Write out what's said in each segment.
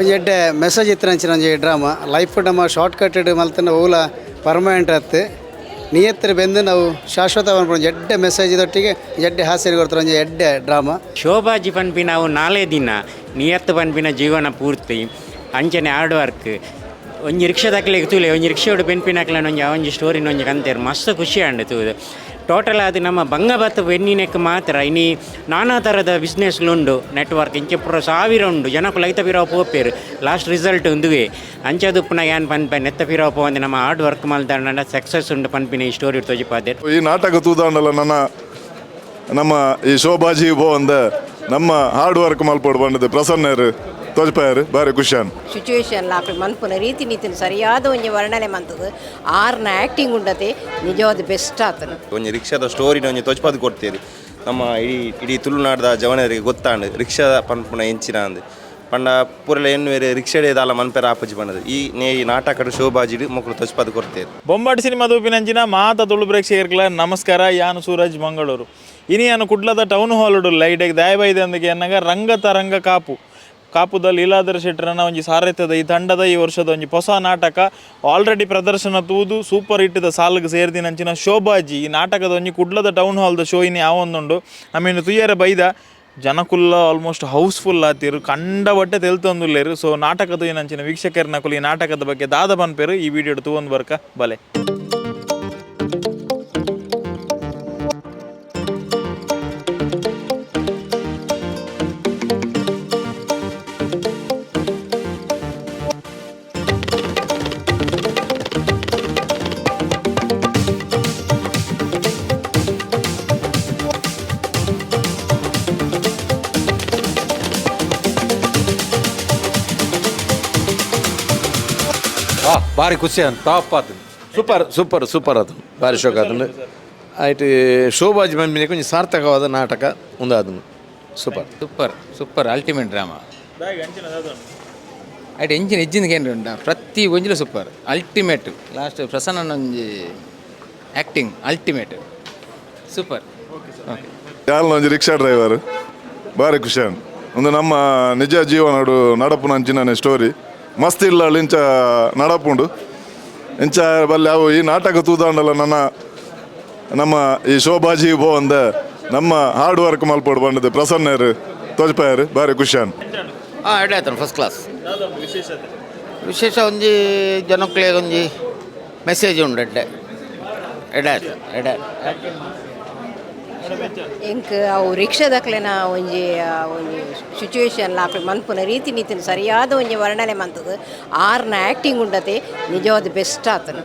ಒಂಜಿ ಎಡ್ಡೆ ಮೆಸೇಜ್ ಇತ್ತಿನಂಚಿನ ಒಂಜಿ ಡ್ರಾಮಾ. ಲೈಫ್ ನಮ್ಮ ಶಾರ್ಟ್ ಕಟ್ಟೆಡ್ ಮಲ್ತಂಡ ಓಲ ಪರ್ಮನೆಂಟ್ ಅತ್ತು. ನಿಯತ್ತಿನ ಬೆಂದು ನಾವು ಶಾಶ್ವತ ಪನ್ಪುನ ಒಂಜಿ ಎಡ್ಡೆ ಮೆಸೇಜ್ ದೊಟ್ಟಿಗೆ ಎಡ್ಡೆ ಹಾಸ್ಯ ಕೊಡ್ತಾರೆ, ಒಂಜಿ ಎಡ್ಡೆ ಡ್ರಾಮಾ. ಶೋಭಾಜಿ ಪನ್ಪಿನ ಅವು ನಾಳೆ ದಿನ, ನಿಯತ್ತು ಪನ್ಪಿನ ಜೀವನ ಪೂರ್ತಿ. ಅಂಚನೆ ಹಾರ್ಡ್ ವರ್ಕ್. ಒಂಜಿ ರಿಕ್ಷಾದಕ್ಲೆಗ್ ತೂಲೆ, ಒಂಜಿ ರಿಕ್ಷಾಡ್ ಬೆನ್ಪಿನಕ್ಲೆನ ಒಂಜಿ ಒಂಜಿ ಸ್ಟೋರಿನ ಒಂಜಿ ಕಂತೇರು, ಮಸ್ತ್ ಖುಷಿ ಆಂಡ್ ತೂದು. ಟೋಟಲ್ ಆದ್ ನಮ್ಮ ಬಂಗಬತ್ತು ಬೆನ್ನಿನೆಕ್ ಮಾತ್ರ ಇನಿ ನಾನಾ ಥರದ ಬಿಸ್ನೆಸ್ಲು ಉಂಡು, ನೆಟ್ವರ್ಕ್ ಇಂಚ ಪೂರ ಸಾವಿರ ಉಂಡು. ಜನಕ್ಕುಲು ಐತ ಪಿರವು ಪೋಪೆರ್, ಲಾಸ್ಟ್ ರಿಸಲ್ಟ್ ಉಂದುವೇ. ಅಂಚದುಪ್ಪುನ ಯಾನ್ ಪನ್ಪೆ, ನೆತ್ತ ಪಿರವು ಪೋವಂದೆ ನಮ್ಮ ಹಾರ್ಡ್ ವರ್ಕ್ ಮಲ್ತಾಂಡ ಸಕ್ಸಸ್ ಉಂಡು ಪನ್ಪಿನ ಈ ಸ್ಟೋರಿ ತೋಜಿಪಾದೆರ್. ಈ ನಾಟಕ ತೂದಾಂಡಲ ನನ್ನ ನಮ್ಮ ಈ ಶೋಭಾಜಿ ಪೋವಂದ ನಮ್ಮ ಹಾರ್ಡ್ ವರ್ಕ್ ಮಲ್ಪೊಡು ಬಂದದ್ದು ಪ್ರಸನ್ನರು ತೋಜ್ಪಾಯರು, ಬಾರಿ ಖುಷಿಯಾನ್. ಸಿಚುವೇಶನ್ ಲಾಪೆ ಮನ್ಪುನ ರೀತಿ ನೀತಿನ ಸರಿಯಾದ ಒಂಜಿ ವರ್ಣನೆ ಮಂತದು. ಆರ್ನ ಆ್ಯಕ್ಟಿಂಗ್ ಉಂಡತೆ, ನಿಜವಾದ ಬೆಸ್ಟ್ ಆತನ. ಒಂಜಿ ರಿಕ್ಷಾದ ಸ್ಟೋರಿನ ಒಂಜಿ ತೊಜ್ಪಾದ್ ಕೊಡ್ತೀರಿ. ನಮ್ಮ ಇಡೀ ಇಡೀ ತುಳುನಾಡ್ದ ಜವನರಿಗೆ ಗೊತ್ತಾಂಡು ರಿಕ್ಷಾ ಪನ್ಪುನ ಎಂಚಿನ ಅಂದ್. ಪಂಡ ಪೂರೆಲ ಎನ್ನುವೆರ್ ರಿಕ್ಷಾಡೇ ದಾಲ ಮನ್ಪೆರ ಆಪುಜಿ ಪಂಡದು. ಈ ನೇ ಈ ನಾಟಕಡ್ ಶೋಭಾಜಿಡ್ ಮೊಕುಲು ತೊಜ್ಪಾದ್ ಕೊರ್ತೆರ್. ಬೊಂಬಾಟ್ ಸಿನಿಮಾ ತೂಪಿನಂಚಿನ ಮಾತ ತುಳು ಪ್ರೇಕ್ಷಕರ್ಗಳ ನಮಸ್ಕಾರ. ಯಾನು ಸೂರಜ್ ಮಂಗಳೂರು. ಇನಿ ಯಾನು ಕುಡ್ಲದ ಟೌನ್ ಹಾಲ್ ಉಲ್ಲ. ಇಡೆಗ್ ದಾಯಬೈದೆ ಅಂದಕ್ಕೆ ಎನ್ನಗ ರಂಗ ತರಂಗ ಕಾಪು, ಕಾಪುದ ಲೀಲಾಧರ ಶೆಟ್ಟರನ ಒಂಜಿ ಸಾರಥ್ಯದ ಈ ತಂಡದ ಈ ವರ್ಷದ ಒಂಜಿ ಹೊಸ ನಾಟಕ, ಆಲ್ರೆಡಿ ಪ್ರದರ್ಶನ ತೂದು ಸೂಪರ್ ಹಿಟ್ದ ಸಾಲಿಗೆ ಸೇರ್ದಿನಂಚಿನ ಶೋಭಾಜಿ, ಈ ನಾಟಕದ ಒಂಜಿ ಕುಡ್ಲದ ಟೌನ್ ಹಾಲ್ದ ಶೋ ಇನಿ ಯಾವೊಂದುಂಡು. ನಮ್ಮಿನ್ನು ತುಯ್ಯರೆ ಬೈದ. ಜನಕುಲ್ಲ almost house full ಆತಿರು, ಕಂಡ ಬಟ್ಟೆ ತೆಲ್ತೊಂದುಲ್ಲೇರು. ಸೊ ನಾಟಕ ತೂಯಿನಂಚಿನ ವೀಕ್ಷಕರ್ನಕುಲು ಈ ನಾಟಕದ ಬಗ್ಗೆ ದಾದ ಪನ್ಪೇರು, ಈ ವಿಡಿಯೋ ತೂವೊಂದು ಬರ್ಕ ಬಲೆ. ಭಾರಿ ಖುಷಿ ಅಂತ, ಟಾಪ್ ಆತು. Super super super ಅದು, ಭಾರಿ ಶೋಕ ಆತಂಡು. ಆಯ್ತು, ಶೋಭಾಜಿ ಬಂದಿನ ಕೊಂಚ ಸಾರ್ಥಕವಾದ ನಾಟಕ ಉಂದಾದನು. Super. Super super, ultimate drama. ಐಟ್ ಎಂಜಿನ್ ಎಜ್ಜಿನ ಕೇಂದ್ರ ಉಂಡ, ಪ್ರತಿ ಒಂಜಿಲ super, ultimate. Last Prasanna ಒಂಜಿ acting ultimate, super. Okay. ಯಾಲ್ನ ಒಂಜಿ ರಿಕ್ಷಾ ಡ್ರೈವರ್, ಬಾರಿ ಖುಷಿಯಾನ್. ಒಂದು ನಮ್ಮ ನಿಜ ಜೀವನಡು ನಡಪುನಂಚಿನ ಸ್ಟೋರಿ. ಮಸ್ತ್ ಇಲ್ಲ ಇಂಚ ನಡಪುಂಡು ಇಂಚ ಬಲ್ಲೆ. ಅವು ಈ ನಾಟಕ ತೂದಾಂಡಲ ನನ್ನ ನಮ್ಮ ಈ ಶೋಭಾಜಿ ಪೋವಂದ ನಮ್ಮ ಹಾರ್ಡ್ ವರ್ಕ್ ಮಲ್ಪೊಡು ಬಂದದ್ದು ಪ್ರಸನ್ನರು ತೋಜ್ಪಾಯರು, ಬಾರಿ ಖುಷಿಯಾನ್. ಹಾಂ, ಎಡ್ಡೆ ಆಯ್ತು, ಫಸ್ಟ್ ಕ್ಲಾಸ್. ವಿಶೇಷ ಒಂಜಿ ಜನಕ್ಲೆಗ್ ಒಂಜಿ ಮೆಸೇಜ್ ಉಂಡು. ಎಡ್ಡೆ ಎಡ್ಡೆ ಆಯ್ತು, ಎಡ್ಡೆ. ಎಂಕ್ ಅವು ರಿಕ್ಷಾದಕ್ಲೆನ ಒಂಜಿ ಒಂಜಿ ಸಿಚುವೇಶನ್ ಲಾಪೆ ಮನ್ಪುನ ರೀತಿ ನೀತಿನ ಸರಿಯಾದ ಒಂಜಿ ವರ್ಣನೆ ಮಂತದು. ಆರ್ನ ಆ್ಯಕ್ಟಿಂಗ್ ಉಂಡತೆ, ನಿಜವಾದ ಬೆಸ್ಟ್ ಆತನ,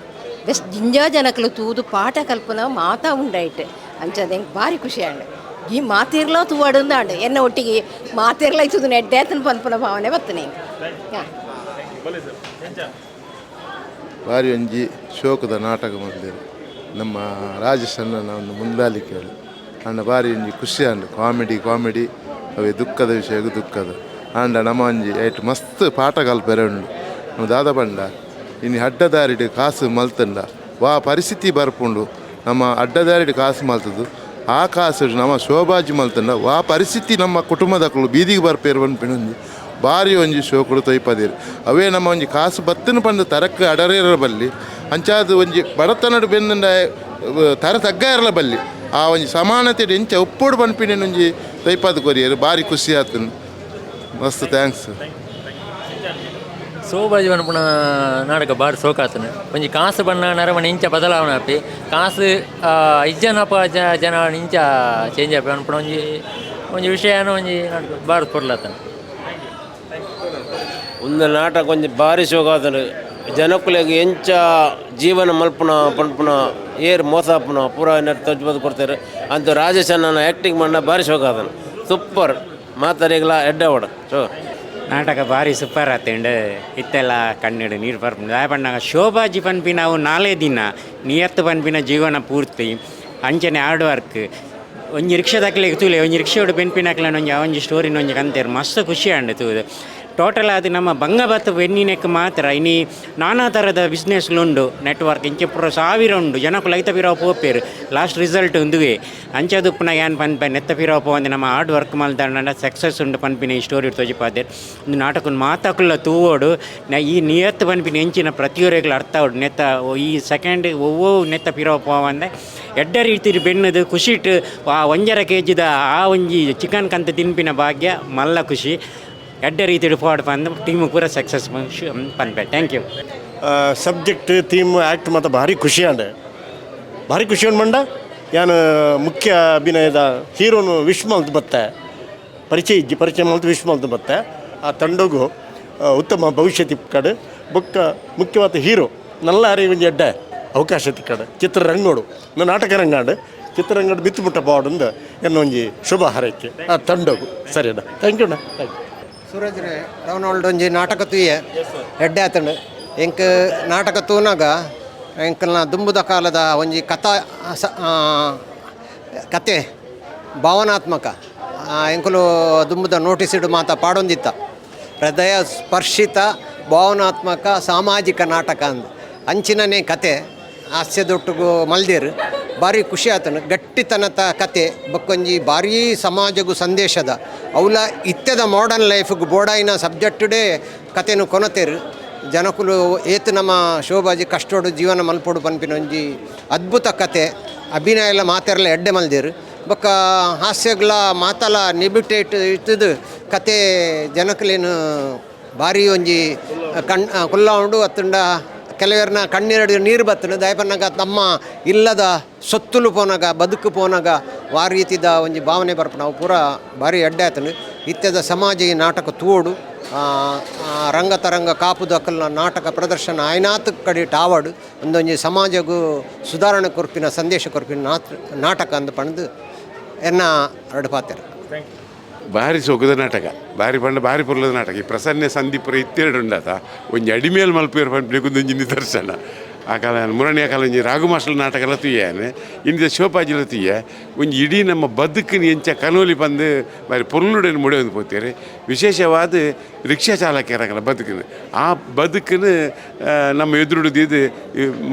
ಬೆಸ್ಟ್. ಜಿಂಜಾ ಜನಕ್ಲು ತೂದು ಪಾಠ ಕಲ್ಪನ ಮಾತಾ ಉಂಡೈಟ್. ಅಂಚದ ಎಂಕ್ ಭಾರಿ ಖುಷಿ ಆಂಡ್. ಈ ಮಾತಿರ್ಲ ತೂವಾಡುಂದಾಂಡ್. ಎನ್ನ ಒಟ್ಟಿಗೆ ಮಾತಿರ್ಲ ಇತ್ತದು ನೆಡ್ಡೆ ಆತನ ಪನ್ಪುನ ಭಾವನೆ ಬತ್ತನೆ. ಹಾಂ. ಬಾರಿ ಒಂಜಿ ಶೋಕದ ನಾಟಕ ಮಲ್ದೇರು. ನಮ್ಮ ರಾಜೇಶ್ ಅಣ್ಣನ ಒಂದು ಮುಂದಾಲಿಕೆ ಅಣ್ಣ, ಬಾರಿ ಒಂಜಿ ಖುಷಿ ಆಂಡ್. ಕಾಮಿಡಿ ಕಾಮಿಡಿ, ಅವೇ ದುಃಖದ ವಿಷಯಕ್ಕೆ ದುಃಖದ ಆಂಡ ನಮ್ಮ ಒಂಜಿ ಐಟ್ ಮಸ್ತ್ ಪಾಠ ಕಲ್ಪೆರೆ ಉಂಡು. ನಮ್ಮ ದಾದ ಪಂಡ, ಇನಿ ಅಡ್ಡದಾರಿಡ್ ಕಾಸು ಮಲ್ತಂಡ ವಾ ಪರಿಸ್ಥಿತಿ ಬರ್ಪುಂಡು, ನಮ್ಮ ಅಡ್ಡದಾರಿಡ್ ಕಾಸು ಮಲ್ತದ್ದು ಆ ಕಾಸು ನಮ್ಮ ಶೋಭಾಜಿ ಮಲ್ತಂಡ ವಾ ಪರಿಸ್ಥಿತಿ, ನಮ್ಮ ಕುಟುಂಬದಕ್ಕಲು ಬೀದಿಗೆ ಬರ್ಪೇರು ಪನ್ಪಿನ ಒಂಜಿ ಬಾರಿ ಒಂಜಿ ಶೋಕುಡು ತೊಯ್ಪದೇರು. ಅವೇ ನಮ್ಮ ಒಂಜಿ ಕಾಸು ಬತ್ತಿನ ಪಂಡ ತರಕ್ ಅಡರೇರ ಬಲ್ಲಿ, ಅಂಚಾದ ಒಂಜಿ ಬಡತನಡು ಬೆಂದಂಡ ತರ ತಗ್ಗ ಇರಲ ಬಲ್ಲಿ, ಆ ಒಂಜಿ ಸಮಾನತೆ ಎಂಚ ಉಪ್ಪೋಡು ಪನ್ಪಿನ ಒಂಜಿ ತೊಯ್ಪದ ಕೊರಿಯರು. ಭಾರಿ ಖುಷಿ ಆತನು. ಮಸ್ತ್ thanks. Shobhaji ಪನ್ಪುನ ನಾಟಕ ಬಾರಿ ಸೋಕಾತನು. ಒಂಜಿ ಕಾಸು ಬಣ್ಣ ನರಮಣೆ ಇಂಚ ಬದಲಾವಣೆ ಆಪಿ, ಕಾಸು ಇಜ್ಜನಪ ಜನ ಇಂಚ ಚೇಂಜ್ ಆಪಿ ಪನ್ಪುನ ಒಂಜಿ ಒಂಜಿ ವಿಷಯನ ಒಂಜಿ ನಾಟಕ ಬಾರಿ ಪೊರ್ಲಾತನ. ಒಂದು ನಾಟಕ ಒಂಜಿ ಭಾರಿ ಶೋಕಾತನು. ಜನಕ್ಕುಲೆಗ್ ಎಂಚ ಜೀವನ ಮಲ್ಪುನ ಪನ್ಪುನ, ಏರ್ ಮೋಸ ಆಪುನ ಪೂರ ತಜ್ಬದು ಕೊಡ್ತಾರೆ ಅಂತ. ರಾಜೇಶ್ ಅಣ್ಣನ ಆ್ಯಕ್ಟಿಂಗ್ ಮಣ್ಣ ಭಾರಿ ಶೋಕಾತನು. ಸೂಪರ್, ಮಾತಾಡಿಗ್ಲ ಎಡ್ಡೆ ಓಡ ಶೋ. ನಾಟಕ ಭಾರಿ ಸೂಪರ್ ಆತಂಡು. ಇತ್ತೆಲ್ಲ ಕಣ್ಣೀಡು ನೀರು ಬರ್ಪುಂಡು. ದಾಯೆ ಪನ್ನಗ ಶೋಭಾಜಿ ಪನ್ಪಿನ ಅವು ನಾಳೆ ದಿನ, ನಿಯತ್ತು ಪನ್ಪಿನ ಜೀವನ ಪೂರ್ತಿ. ಅಂಚನೆ ಹಾರ್ಡ್ ವರ್ಕ್. ಒಂಜಿ ರಿಕ್ಷಾದಕ್ಲೆಗ್ ತೂಲೆ, ಒಂಜಿ ರಿಕ್ಷಾಡ್ ಬೆನ್ಪಿನಕ್ಲೆನ ಒಂಜಿ ಒಂಜಿ ಸ್ಟೋರಿನ ಒಂಜಿ ಕಂತೇರು, ಮಸ್ತ್ ಖುಷಿ ಆಂಡ್ ತೂದು. ಟೋಟಲ್ ಆದ್ ನಮ್ಮ ಬಂಗಬತ್ ಬೆನ್ನಿನೆಕ್ ಮಾತ್ರ ಇನಿ ನಾನಾ ಥರದ ಬಿಸ್ನೆಸ್ಲುಂಡು ನೆಟ್ವರ್ಕ್ ಇಂಚ ಪೂರ ಸಾವಿರ ಉಂಡು ಜನಕುಲು ಐತ ಪಿರವು ಪೋಪೆರ್ ಲಾಸ್ಟ್ ರಿಸಲ್ಟ್ ಉಂದುವೇ ಅಂಚದುಪ್ಪುನ ಯಾನ್ ಪನ್ಪೆ ನೆತ್ತ ಪಿರವು ಪೋವಂದೆ ನಮ್ಮ ಹಾರ್ಡ್ ವರ್ಕ್ ಮಲ್ತಂಡ ಸಕ್ಸಸ್ ಉಂಡು ಪನ್ಪಿನ ಈ ಸ್ಟೋರಿ ತೋಜಿಪಾದೆರ್ ಉಂದು ನಾಟಕನ್ ಮಾತಕುಲ್ಲ ತೂವೋಡು ಈ ನಿಯತ್ತು ಪನ್ಪಿನ ಎಂಚಿನ ಪ್ರತಿಯೊರೆಗ್ಲ ಅರ್ಥ ಆವೊಡು ನೆತ್ತ ಈ ಸೆಕೆಂಡ್ ಒವ್ವೋ ನೆತ್ತ ಪಿರವು ಪೋವಂದೆ ಎಡ್ಡೆ ರೀತಿಡ್ ಬೆನ್ನದು ಖುಷಿಟ್ ಆ ಒಂಜರ ಕೆ ಜಿದ ಆ ಒಂಜಿ ಚಿಕನ್ ಕಂತ ತಿನ್ಪಿನ ಭಾಗ್ಯ ಮಲ್ಲ ಖುಷಿ ಎಡ್ಡೆ ರೀತಿಡ್ ಪೋವಡ್ ಪಂದ್ ಟೀಮ್ ಪೂರ ಸಕ್ಸಸ್ ಪನ್ಪೆ. Thank you. Subject theme act ಮಾತ ಭಾರಿ ಖುಷಿ ಆಂಡ್ ಭಾರಿ ಖುಷಿ ಮಂಡ ಯಾನ್ ಮುಖ್ಯ ಅಭಿನಯದ ಹೀರೋನು ವಿಶ್ ಮಲ್ತ್ ಬತ್ತೆ ಪರಿಚಯ ಇಜ್ಜಿ ಪರಿಚಯ ಮಲ್ತ್ ವಿಶ್ ಮಲ್ತ್ ಬತ್ತೆ ಆ ತಂಡಗು ಉತ್ತಮ ಭವಿಷ್ಯ ತಿಕ್ಕಡು ಬೊಕ್ಕ ಮುಖ್ಯವಾದ ಹೀರೋ ನಲ್ಲಾರಿ ಒಂಜಿ ಎಡ್ಡೆ ಅವಕಾಶ ತಿಕ್ಕಡು ಚಿತ್ರರಂಗೋಡು ನಾಟಕ ರಂಗಾಡು ಚಿತ್ರರಂಗಡು ಬಿತ್ತು ಮುಟ್ಟ ಪಾಡುಂದು ಎನ್ನ ಒಂಜಿ ಶುಭ ಹಾರೈಕೆ ಆ ತಂಡಗು ಸರಿನಾ thank you ಅಣ್ಣ thank you. Suraj ರೇ ಟೌನ್ ಹಾಲ್ಡ್ ಒಂಜಿ ನಾಟಕ ತೂಯೆ ಎಡ್ಡೆ ಆತಂಡು ಎಂಕ್ ನಾಟಕ ತೂನಾಗ ಎಂಕಲ್ನ ದುಂಬುದ ಕಾಲದ ಒಂಜಿ ಕಥಾ ಕತೆ ಭಾವನಾತ್ಮಕ ಎಂಕುಲು ದುಂಬುದ ನೋಟಿಸ್ ಇಡು ಮಾತ ಪಾಡೊಂದಿತ್ತ ಹೃದಯ ಸ್ಪರ್ಶಿತ ಭಾವನಾತ್ಮಕ ಸಾಮಾಜಿಕ ನಾಟಕ ಅಂದ್ ಅಂಚಿನನೇ ಕತೆ ಹಾಸ್ಯದೊಟ್ಟುಗು ಮಲ್ದೇರು ಭಾರಿ ಖುಷಿ ಆತನು ಗಟ್ಟಿತನದ ಕತೆ ಬೊಕ್ಕೊಂಜಿ ಭಾರೀ ಸಮಾಜಗೂ ಸಂದೇಶದ ಅವಲ ಇತ್ಯದ ಮಾಡರ್ನ್ ಲೈಫ್ಗೆ ಬೋಡಾಯಿನ ಸಬ್ಜೆಕ್ಟುಡೇ ಕತೆನು ಕೊನತೇರು ಜನಕುಲು ಏತ್ ನಮ್ಮ ಶೋಭಾಜಿ ಕಷ್ಟೋಡು ಜೀವನ ಮಲ್ಪೊಡು ಪನ್ಪಿನ ಒಂಜಿ ಅದ್ಭುತ ಕತೆ ಅಭಿನಯ ಎಲ್ಲ ಮಾತೆರ್ಲ ಎಡ್ಡೆ ಮಲ್ದೇರು ಬೊಕ್ಕ ಹಾಸ್ಯಗ್ಲ ಮಾತಲ ನಿಬಿಟೇಟ್ ಇತ್ತದು ಕತೆ ಜನಕುಲೇನು ಭಾರಿ ಒಂಜಿ ಕಣ್ ಕುಲ್ಲ ಉಂಡು ಅತ್ತುಂಡ ಕೆಲವರ್ನ ಕಣ್ಣೀರಡು ನೀರು ಬತ್ತುಂಡು ದಯಪನ್ನಗ ತಮ್ಮ ಇಲ್ಲದ ಸೊತ್ತುಲು ಪೋನಾಗ ಬದುಕು ಪೋನಾಗ ವಾ ರೀತಿದ ಒಂಜಿ ಭಾವನೆ ಬರ್ಪುಂಡು ನಾವು ಪೂರ ಭಾರಿ ಎಡ್ಡೆ ಆತುಂಡು ಇತ್ಯದ ಸಮಾಜ ಈ ನಾಟಕ ತೂವೊಡು ರಂಗತರಂಗ ಕಾಪುದಕಲ್ನ ನಾಟಕ ಪ್ರದರ್ಶನ ಆಯ್ನಾತ್ ಕಡೆ ಟಾವಡ್ ಒಂದೊಂಜಿ ಸಮಾಜಗೂ ಸುಧಾರಣೆ ಕೊರ್ಪಿನ ಸಂದೇಶ ಕೊರ್ಪಿನ ನಾಟಕ ಅಂದ್ ಪಂಡ್ದು ಎನ್ನ ರಡ್ಡ್ ಪಾತೆರ. ಭಾರಿ ಸೊಗದ ನಾಟಕ ಭಾರಿ ಪಂಡ ಭಾರಿ ಪೊರ್ಲದ ನಾಟಕ ಈ ಪ್ರಸನ್ನ ಸಂದೀಪರ ಇತ್ತೆರಡು ಉಂಡಾತ ಒಂಜಿ ಅಡಿಮೇಲ್ ಮಲ್ಪೇರ್ ಪನ್ಪಿನ ಒಂಜಿ ನಿದರ್ಶನ ಆ ಕಾಲ ಮುರಣಿಯ ಕಾಲ ಒಂಜಿ ರಾಘು ಮಾಸ್ಟರ್ ನಾಟಕ ಎಲ್ಲ ತುಯ್ಯಾನೆ ಇಂದ ಶಿವಪಾಜಿಲ ತುಯ್ಯ ಒಂಜಿ ಇಡೀ ನಮ್ಮ ಬದುಕಿನ ಎಂಚ ಕನೋಲಿ ಬಂದು ಬಾರಿ ಪೊರ್ಲುಡನ್ ಮುಡಿಯೊಂದು ಪೋತೀರಿ ವಿಶೇಷವಾದ ರಿಕ್ಷಾ ಚಾಲಕರಗಳ ಬದುಕಿನ ಆ ಬದುಕಿನ ನಮ್ಮ ಎದುರುಡಿದ್ದು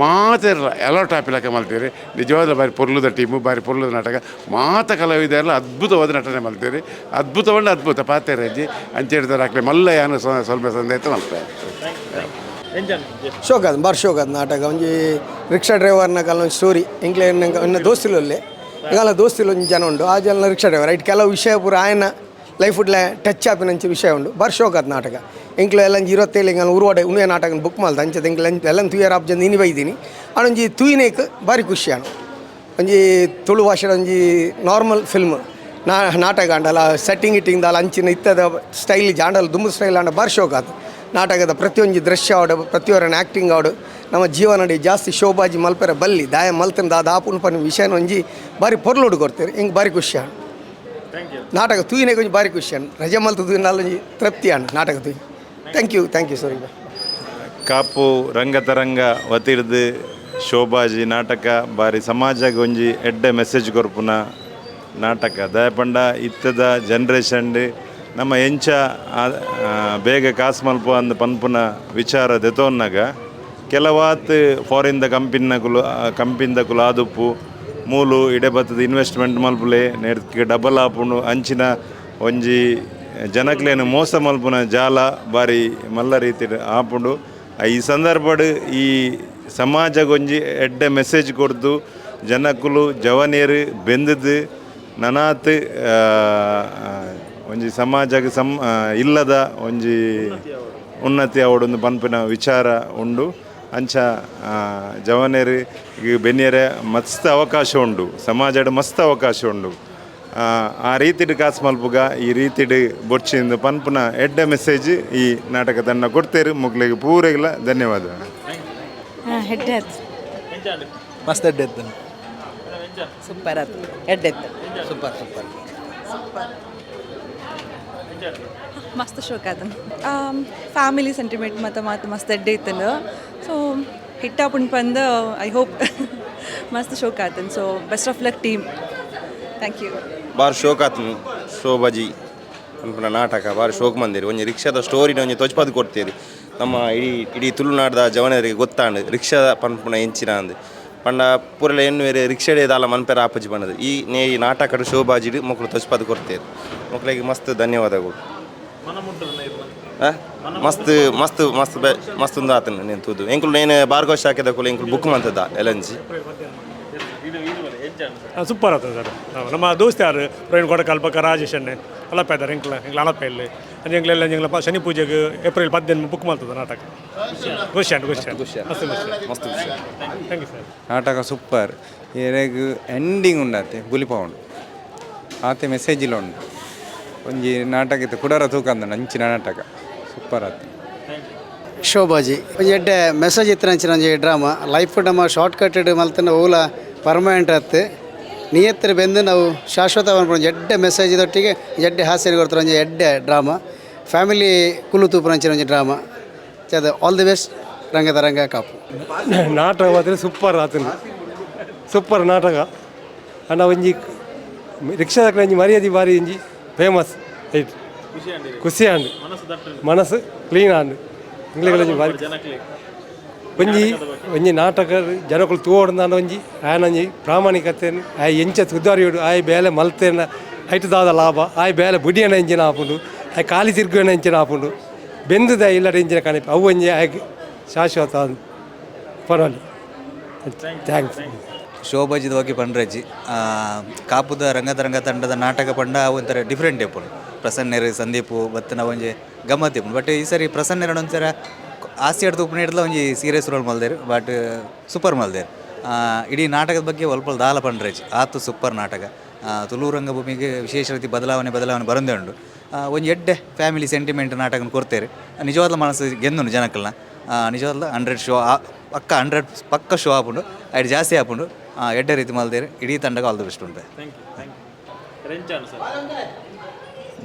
ಮಾತೆಲ್ಲ ಅಲರ್ಟ್ ಆಪಿಲಕ ಮಲ್ತೀರಿ ನಿಜವಾದ ಬಾರಿ ಪೊರ್ಲುದ ಟೀಮು ಬಾರಿ ಪೊರ್ಲುದ ನಾಟಕ ಮಾತ ಕಲಾವಿದರೆಲ್ಲ ಅದ್ಭುತವಾದ ನಟನೆ ಮಲ್ತೀರಿ ಅದ್ಭುತವನ್ನ ಅದ್ಭುತ ಪಾತೆರಜ್ಜಿ ಅಂಚೆ ಹಾಕ್ಲೆ ಮಲ್ಲ ಯಾನು ಸ್ವಲ್ಪ ಸಂದೇತ ಮಲ್ಪೆ. ಶೋಕ್ ಅದು ಬಾರಿ ಶೋಕ್ ಅದು ನಾಟಕ ಒಂಜಿ ರಿಕ್ಷಾ ಡ್ರೈವರ್ನ ಕಾಲ ಒಂಜಿ ಸ್ಟೋರಿ ಎಂಕ್ಲೆ ಇನ್ನು ದೋಸ್ತಿಲು ಅಲ್ಲಿ ಎಂಕಲ್ನ ದೋಸ್ತಿಲು ಒಂಜಿ ಜನ ಉಂಡು ಆ ಜನ ರಿಕ್ಷಾ ಡ್ರೈವರ್ ಐಟ್ ಕೆಲವು ವಿಷಯ ಪೂರ ಆಯನ ಲೈಫ್ ಉಡ್ಲೆ ಟಚ್ ಆಪಿನಂಚ ವಿಷಯ ಉಂಡು ಬಾರಿ ಶೋಕ್ ಅದು ನಾಟಕ ಎಂಕ್ಲೆ ಎಲ್ಲ ಒಂಜಿ 27 ಎಂಕಲ್ನ ಉರುವಾಡೆ ಉಣೆ ನಾಟಕ ಬುಕ್ ಮಲ್ತ ಅಂಚದ ಎಂಕ್ಲೆ ಎಲ್ಲ ತೂಯರ್ ಆಪ್ಜನ್ ಇನಿ ಬೈದೀನಿ ಆನೊಂಜಿ ತೂಯಿನೇಕ್ ಭಾರಿ ಖುಷಿ ಆನು ಒಂಜಿ ತುಳು ಭಾಷೆಡ್ ಒಂಜಿ ನಾರ್ಮಲ್ ಫಿಲ್ಮ್ ನಾಟಕ ಆಂಡಲ ಸೆಟ್ಟಿಂಗ್ ಇಟ್ಟಿಂಗ್ ದಾಲ ಅಂಚಿನ ಇತ್ತದ ಸ್ಟೈಲ್ ಜಾಂಡಲ ದುಂಬು ಸ್ಟೈಲ್ ಆಂಡ ಬಾರಿ ಶೋಕ್ ಆತು ನಾಟಕದ ಪ್ರತಿಯೊಂಜಿ ದೃಶ್ಯ ಆವಡು ಪ್ರತಿಯೊರನ ಆ್ಯಕ್ಟಿಂಗ್ ಆವಡು ನಮ್ಮ ಜೀವನಡಿ ಜಾಸ್ತಿ ಶೋಭಾಜಿ ಮಲ್ಪೆರ ಬಲ್ಲಿ ದಾಯ ಮಲ್ತನ ದಾದ ಆಪುನ ಪನ್ನಿ ವಿಷಯನ ಒಂಜಿ ಬಾರಿ ಪೊರ್ಲುಡು ಕೊಡ್ತೀರಿ ಹಿಂಗೆ ಭಾರಿ ಖುಷಿ ಆಂಡ್ ನಾಟಕ ತೂಯಿನೇ ಒಂಜಿ ಭಾರಿ ಖುಷಿ ಆಂಡ್ ರಜೆ ಮಲ್ತು ತೂಯಿನಾಲ್ ಒಂಜಿ ತೃಪ್ತಿ ಆಂಡ್ ನಾಟಕ ತೂಯಿ thank you thank you sir. Kapu Rangataranga ವತಿರ್ದು ಶೋಭಾಜಿ ನಾಟಕ ಬಾರಿ ಸಮಾಜಗ್ ಒಂಜಿ ಎಡ್ಡೆ ಮೆಸೇಜ್ ಕೊರ್ಪುನ ನಾಟಕ ದಯಪಂಡ ಇತ್ತದ ಜನ್ರೇಷನ್ ನಮ್ಮ ಎಂಚ ಬೇಗ ಕಾಸು ಮಲ್ಪ ಅಂದ್ ಪನ್ಪುನ ವಿಚಾರ ದೆತೋನ್ನಾಗ ಕೆಲವಾತ್ ಫಾರಿನ್ ದ ಕಂಪಿನಕುಲು ಕಂಪಿಂದಕುಲು ಆದುಪ್ಪು ಮೂಲು ಇಡೆ ಬತ್ತದ ಇನ್ವೆಸ್ಟ್ಮೆಂಟ್ ಮಲ್ಪುಲೆ ನೇರ್ಕ್ ಡಬಲ್ ಆಪುಂಡು ಅಂಚಿನ ಒಂಜಿ ಜನಕ್ಲೇನು ಮೋಸ ಮಲ್ಪುನ ಜಾಲ ಬಾರಿ ಮಲ್ಲ ರೀತಿಡ್ ಆಪುಂಡು. ಈ ಸಂದರ್ಭಡ್ ಈ ಸಮಾಜಗೊಂಜಿ ಎಡ್ಡೆ ಮೆಸೇಜ್ ಕೊರ್ದು ಜನಕುಲು ಜವನೇರು ಬೆಂದದು ನನಾತ್ ಒಂಜಿ ಸಮಾಜಗ್ ಸಮ್ ಇಲ್ಲದ ಒಂಜಿ ಉನ್ನತಿ ಅವಡೊಂದು ಪನ್ಪಿನ ವಿಚಾರ ಉಂಡು. ಅಂಚ ಜವನೇರು ಬೆನ್ನಿಯರೆ ಮಸ್ತ್ ಅವಕಾಶ ಉಂಡು ಸಮಾಜಡ್ ಮಸ್ತ್ ಅವಕಾಶ ಉಂಡು ಆ ರೀತಿಡ್ ಕಾಸು ಮಲ್ಪುಗ ಈ ರೀತಿಡ್ ಬೊಡ್ಚಿಂದು ಪನ್ಪುನ ಎಡ್ಡೆ ಮೆಸೇಜ್ ಈ ನಾಟಕ ತನ್ನ ಕೊಡ್ತೇರು ಮುಕ್ಲೆಗ್ ಪೂರೆಗ್ಲ ಧನ್ಯವಾದ. ಹೆಡ್ಡೆ ಆತು ಮಸ್ತ್ ಎಡ್ಡೆ ಇತ್ತು ಸೂಪರ್ ಆತು ಎಡ್ಡೆ ಇತ್ತು ಸೂಪರ್ ಸೂಪರ್ ಸೂಪರ್ ಮಸ್ತ್ ಶೋಕ್ ಆತನ ಫ್ಯಾಮಿಲಿ ಸೆಂಟಿಮೆಂಟ್ ಮತ್ತು ಮಾತು ಮಸ್ತ್ ಎಡ್ಡೆ ಇತ್ತನು ಸೊ ಹಿಟ್ ಆಪುಂಡು ಪಂದ್ I hope ಮಸ್ತ್ ಶೋಕ್ ಆತನ್ so best of luck team thank you. ಬಾರ್ ಶೋಕ್ ಆತನು ಶೋಭಾಜಿ ಪನ್ಪುನ ನಾಟಕ ಬಾರಿ ಶೋಕ್ ಮಂದಿರಿ ಒಂಜಿ ರಿಕ್ಷಾದ ಸ್ಟೋರಿನ ಒಂಜಿ ತೊಜ್ಪದ್ ಕೊಡ್ತೀರಿ. ನಮ್ಮ ಇಡೀ ಇಡೀ ತುಳುನಾಡ್ದ ಜವನರಿಗೆ ಗೊತ್ತಾಂಡು ರಿಕ್ಷಾ ಪನ್ಪುನ ಎಂಚಿನ ಅಂದ್ ಪಂಡ ಪೂರಲ ಎನ್ನುವೇರು ರಿಕ್ಷಾಡೇ ದಾಲ ಮನ್ಪೆರ ಆಪುಜಿ ಪಂಡದು ಈ ನೇ ಈ ನಾಟಕಡ್ ಶೋಭಾಜಿಡ್ ಮೊಕುಲು ತೊಜ್ಪದ್ ಕೊಡ್ತೇರು. ಮೊಕ್ಲೆಗ್ ಮಸ್ತ್ ಧನ್ಯವಾದಗಳು. ಮಸ್ತ್ ಮಸ್ತ್ ಮಸ್ತ್ ಮಸ್ತ್ ಉಂದು ಆತನ ನೇನು ತೂದು ಎಂಕುಲು ನೇನು ಭಾರ್ಗವ ಶಾಖೆದಕುಲು ಎಂಕುಲು ಬುಕ್ ಮಂತದ ಎಲಂಜಿ ಸೂಪರ್ ಆತದೆ ಸರ್. ನಮ್ಮ ದೋಸ್ತ ಯಾರು ಪ್ರವೀಣ್ ಕೊಡಕಲ್ ಪಕ್ಕ ರಾಜೇಶ್ ಅಣ್ಣೆ ಅಲಪ್ಪ ಇದ್ದಾರೆ. ಎಂಕ್ಲ ಎಂಕ್ಲ ಅಲಪ್ಪ ಇಲ್ಲಿ ಅಂಜೆ ಎಂಕ್ಲ ಎಂಕ್ಲ ಶನಿ ಪೂಜೆಗೆ ಏಪ್ರಿಲ್ 15 ಬುಕ್ ಮಾಡ್ತದೆ ನಾಟಕ. ಖುಷಿ ಆಂಡ್ ಖುಷಿ ಖುಷಿ ಮಸ್ತ್ ಖುಷಿ ಮಸ್ತ್ ಖುಷಿ. Thank you sir. ನಾಟಕ ಸೂಪರ್. ಎರೆಗ್ ಎಂಡಿಂಗ್ ಉಂಡಾತೆ ಬುಲಿಪ ಉಂಡು ಆತೆ ಮೆಸೇಜ್ ಇಲ್ಲ ಉಂಡು ಒಂಜಿ ನಾಟಕ ಇತ್ತು ಕುಡರ ತೂಕ ಅಂದ ಅಂಚಿನ ನಾಟಕ ಸೂಪರ್ ಆತ. ಶೋಭಾಜಿ ಒಂಜಿ ಎಡ್ಡೆ ಮೆಸೇಜ್ ಇತ್ತಿನ ಅಂಚಿನ ಒಂಜಿ ಡ್ರಾಮಾ ಲೈಫ್ ನಮ್ಮ ಶಾರ್ಟ್ ಕಟ್ಟೆಡ್ ಮಲ್ತನ ಓಲ ಪರ್ಮನೆಂಟ್ ಆತ್ ನಿಯತ್ರ ಬೆಂದು ನಾವು ಶಾಶ್ವತ ಒಂಜಿ ಎಡ್ಡೆ ಮೆಸೇಜ್ ದೊಟ್ಟಿಗೆ ಎಡ್ಡೆ ಹಾಸ್ಯ ಕೊಡ್ತಾರೆ ಒಂಜಿ ಎಡ್ಡೆ ಡ್ರಾಮಾ ಫ್ಯಾಮಿಲಿ ಕುಲು ತೂಪುನ ಅಂಚಿನ ಒಂಜಿ ಡ್ರಾಮಾ. ಅದು all the best Rangataranga Kapu. ನಾಟಕ ಮಾತ್ರ ಸೂಪರ್ ಆತನ ಸೂಪರ್ ನಾಟಕ. ಅಣ್ಣ ಒಂಜಿ ರಿಕ್ಷಾದ ಒಂಜಿ ಮರ್ಯಾದೆ ಬಾರಿ ಒಂಜಿ ಫೇಮಸ್ ಐಟ್ ಖುಷಿ ಆಂಡ್ ಮನಸ್ಸು ಕ್ಲೀನ್ ಆಂಡ್ ಇಂಗ್ಲಿಷ್ ಬಾರಿ ಒಂಜಿ ಒಂಜಿ ನಾಟಕ ಜನಕುಲು ತೂವೊಡು ಒಂಜಿ ಆಯನ ಒಂಜಿ ಪ್ರಾಮಾಣಿಕತೆ ಆಯ್ ಎಂಚ ಸುಧಾರಿಯೋಡು ಆಯ್ ಬೇಲೆ ಮಲ್ತೇನ ಐಟ್ ದಾದ ಲಾಭ ಆಯ್ ಬೇಲೆ ಬುಡಿಯನ ಎಂಚಿನ ಆಪುಂಡು ಆಯ್ ಖಾಲಿ ತಿರ್ಗುವನ ಎಂಚಿನ ಆಪುಂಡು ಬೆಂದುದ ಇಲ್ಲಡ ಎಂಚಿನ ಕಣಿಪ ಅವು ಒಂಜಿ ಆಯ್ ಶಾಶ್ವತ ಪರವಾಗಿ. Thanks. ಶೋಭಾಜಿದ ಬಗ್ಗೆ ಪಂಡ್ರಜ್ಜಿ ಕಾಪುದ ರಂಗತರಂಗ ತಂಡದ ನಾಟಕ ಪಂಡ ಒಂಥರ ಡಿಫ್ರೆಂಟ್ ಇಪ್ಪುಂಡು. ಪ್ರಸನ್ನೆರು ಸಂದೀಪು ಬತ್ತನ ಒಂಜಿ ಗಮ್ಮತ್ ಇಪ್ಪುಂಡು. ಬಟ್ ಈ ಸರಿ ಪ್ರಸನ್ನೆರಡು ಒಂಥರ ಆಸ್ತಿ ಹಿಡ್ದು ಉಪ್ಪು ಹಿಡ್ದು ಒಂಜಿ ಸೀರಿಯಸ್ ರೋಲ್ ಮಲ್ದೇರು ಬಟ್ ಸೂಪರ್ ಮಲ್ದೇರು. ಇಡೀ ನಾಟಕದ ಬಗ್ಗೆ ಒಲ್ಪ ದಾಲ ಪಂಡ್ರಜ್ಜಿ ಆತು ಸೂಪರ್ ನಾಟಕ. ತುಳು ರಂಗಭೂಮಿಗೆ ವಿಶೇಷ ರೀತಿ ಬದಲಾವಣೆ ಬದಲಾವಣೆ ಬರಂದೇ ಉಂಡು. ಒಂಜಿ ಎಡ್ಡೆ ಫ್ಯಾಮಿಲಿ ಸೆಂಟಿಮೆಂಟ್ ನಾಟಕನ ಕೊಡ್ತೇವೆ. ನಿಜವಾದ ಮನಸ್ಸು ಗೆಂದುಂಡು ಜನಕ್ಕಲ್ನ. ನಿಜವಾದ 100 ಶೋ ಪಕ್ಕ 100 ಪಕ್ಕ ಶೋ ಆಪುಂಡು ಐಟ್ ಜಾಸ್ತಿ ಆಪುಂಡು. ಎಡ್ಡೆ ರೀತಿ ಮಲ್ದೇರು. ಇಡೀ ತಂಡಕ್ಕೆ all the best ಉಂಟು.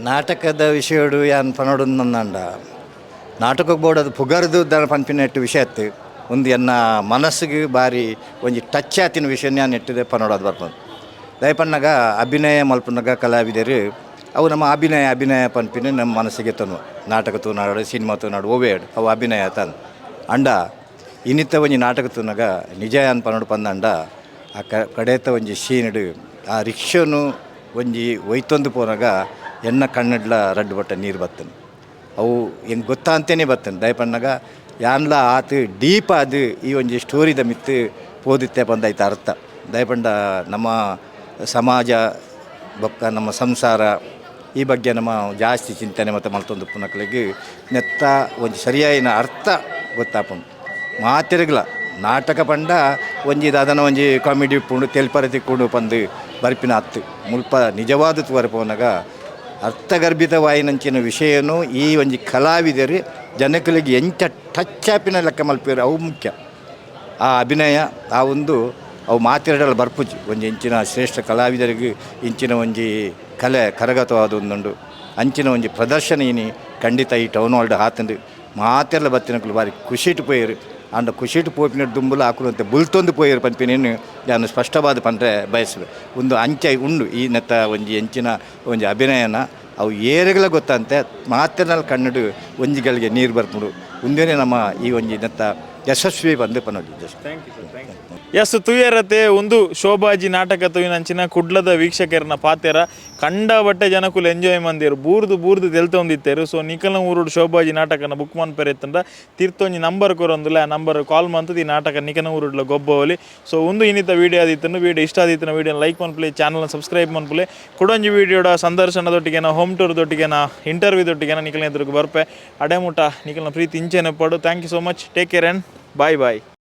ನಾಟಕದ ವಿಷಯಡು ಯಾನ್ ಪನೋಡು ನಂದಾಂಡ ನಾಟಕಕ್ಕೆ ಬೋರ್ಡ್ ಅದು ಪುಗರ್ದು ದನ ಪನ್ಪಿನ ವಿಷಯ ಅತ್ತು ಒಂದು ಎನ್ನ ಮನಸ್ಸಿಗೆ ಬಾರಿ ಒಂಜಿ ಟಚ್ ಆತಿನ ವಿಷಯ ನಾನು ನೆಟ್ಟಿದೆ ಪನೋಡು ಅದು ಬರ್ಪುಂಡು. ದಯಪಣ್ಣಗ ಅಭಿನಯ ಮಲ್ಪುನಗ ಕಲಾವಿದರು ಅವು ನಮ್ಮ ಅಭಿನಯ ಅಭಿನಯ ಪನ್ಪಿನ ನಮ್ಮ ಮನಸ್ಸಿಗೆ ತನು ನಾಟಕ ತೂನಾಡು ಸಿನಿಮಾ ತೂನಾಡು ಓವೇ ಅವು ಅಭಿನಯ ತನ್ ಅಂಡ ಇನ್ನಿತ್ತ ಒಂಜಿ ನಾಟಕ ತೂನಾಗ ನಿಜ ಅನ್ ಪನೋಡು ಪಂದಂಡ ಆ ಕಡೆತ ಒಂಜಿ ಶೀನಡು ಆ ರಿಕ್ಷನು ಒಂಜಿ ಒಯ್ತೊಂದು ಪೋನಾಗ ಎನ್ನ ಕಣ್ಣಡ್ಲ ರಡ್ಡು ಬಟ್ಟ ನೀರು ಬತ್ತನು ಅವು ಹೆಂಗೆ ಗೊತ್ತಾ ಅಂತೇನೆ ಬತ್ತನು. ದಯಪಣ್ಣಗ ಯಾನ್ಲ ಆತು ಡೀಪ್ ಅದು ಈ ಒಂಜಿ ಸ್ಟೋರಿದ ಮಿತ್ತು ಪೋದಿತ್ತೆ ಬಂದೈತೆ ಅರ್ಥ. ದಯಪಂಡ ನಮ್ಮ ಸಮಾಜ ಬೊಕ್ಕ ನಮ್ಮ ಸಂಸಾರ ಈ ಬಗ್ಗೆ ನಮ್ಮ ಜಾಸ್ತಿ ಚಿಂತನೆ ಮತ್ತು ಮಲ್ತೊಂದು ಪುನಕ್ಲಿಗೆ ನೆತ್ತ ಒಂಜಿ ಸರಿಯಾಯಿನ ಅರ್ಥ ಗೊತ್ತಾಪುಂಡು. ಮಾತಿರ್ಗ್ಲ ನಾಟಕ ಪಂಡ ಒಂಜಿ ದಾದನ ಒಂಜಿ ಕಾಮಿಡಿ ಪುಂಡು ತೆಲ್ಪರ ತಿಕ್ಕೊಂಡು ಪಂದು ಬರ್ಪಿನ ಅತ್ತು ಮುಲ್ಪ ನಿಜವಾದ ತೂವರೆ ಪೋನಾಗ ಅರ್ಥಗರ್ಭಿತವಾಯಿನಂಚಿನ ವಿಷಯನು ಈ ಒಂಜಿ ಕಲಾವಿದರು ಜನಕುಲಿಗೆ ಎಂಚ ಟಚ್ ಆಪಿನ ಲೆಕ್ಕ ಮಲ್ಪಿರು ಅವು ಮುಖ್ಯ. ಆ ಅಭಿನಯ ಆ ಒಂದು ಅವು ಮಾತಿರಡಲ ಬರ್ಪುಜಿ ಒಂಜಿ ಇಂಚಿನ ಶ್ರೇಷ್ಠ ಕಲಾವಿದರಿಗೆ ಇಂಚಿನ ಒಂಜಿ ಕಲೆ ಕರಗತವಾದ ಒಂದುಂಡು ಅಂಚಿನ ಒಂಜಿ ಪ್ರದರ್ಶನ ಇನಿ ಖಂಡಿತ ಈ ಟೌನ್ ಹಾಲ್ಡ್ ಹಾತಂದು ಮಾತೆಲ್ಲ ಬತ್ತಿನಕುಲು ಬಾರಿ ಖುಷಿಟ್ ಪೋಯರು. ಅಂಡ ಖುಷಿಟ್ ಪೋಪಿನ ದುಂಬುಲ ಆಕುಲಂತೆ ಬುಲ್ತೊಂದು ಪೋಯರು ಪನ್ಪಿನೇನು ನಾನು ಸ್ಪಷ್ಟವಾದ ಪಂಡ್ರೆ ಬಯಸುವೆ. ಒಂದು ಅಂಚೆ ಉಂಡು ಈ ನೆತ್ತ ಒಂಜಿ ಎಂಚಿನ ಒಂಜಿ ಅಭಿನಯನ ಅವು ಏರೆಗಳ ಗೊತ್ತಂತೆ ಮಾತಿನಲ್ಲಿ ಕಣ್ಣಡು ಒಂಜಿಗಳಿಗೆ ನೀರು ಬರ್ಪುಂಡು ಒಂದೇನೆ ನಮ್ಮ ಈ ಒಂಜಿ ನೆತ್ತ ಯಶಸ್ವಿ ಬಂದು ಪನೋಲಿ. Just thank you sir, thank you. Yes ತುಯರತೆ ಒಂದು ಶೋಭಾಜಿ ನಾಟಕ ತುಯಿನಂಚಿನ ಕುಡ್ಲದ ವೀಕ್ಷಕರನ್ನ ಪಾತೆರ ಕಂಡ ಬಟ್ಟೆ ಜನಕುಲು ಎಂಜಾಯ್ ಮಂದಿರು ಬೂರ್ದು ಬೂರ್ದು ತೆಲ್ತೊಂದಿತ್ತೇರು. ಸೊ ನಿಕಲ್ನ ಊರುಡು ಶೋಭಾಜಿ ನಾಟಕನ ಬುಕ್ ಮನ್ಪೆರೆತ್ತಂಡ ತೀರ್ಥೊಂಜಿ ನಂಬರ್ ಕೊರೊಂದುಲ್ಲ ಆ ನಂಬರ್ ಕಾಲ್ ಮಂತದ ಈ ನಾಟಕ ನಿಕನ ಊರುಡ್ಲ ಗೊಬ್ಬವಲಿ. ಸೊ ಒಂದು ಇನ್ನಿತ ವೀಡಿಯೋ ಆದಿತ್ತನು ವೀಡಿಯೋ ಇಷ್ಟ ಆದಿತ್ತನ ವೀಡಿಯೋ ಲೈಕ್ ಮನ್ಪುಲೆ ಚಾನಲ್ನ ಸಬ್ಸ್ಕ್ರೈಬ್ ಮನ್ಪುಲೆ ಕುಡೊಂಜಿ ವೀಡಿಯೋಡ ಸಂದರ್ಶನದೊಟ್ಟಿಗೆನ ಹೋಮ್ ಟೂರ್ ದೊಟ್ಟಿಗೆನ ಇಂಟರ್ವ್ಯೂ ದೊಟ್ಟಿಗೆನ ನಿಕಲ್ನ ಎದುರುಗು ಬರ್ಪೆ ಅಡೆಮುಟ ನಿಕಲ್ನ ಪ್ರೀತಿ ಇಂಚೆನೆ ಪಡು. Thank you so much, take care and bye bye.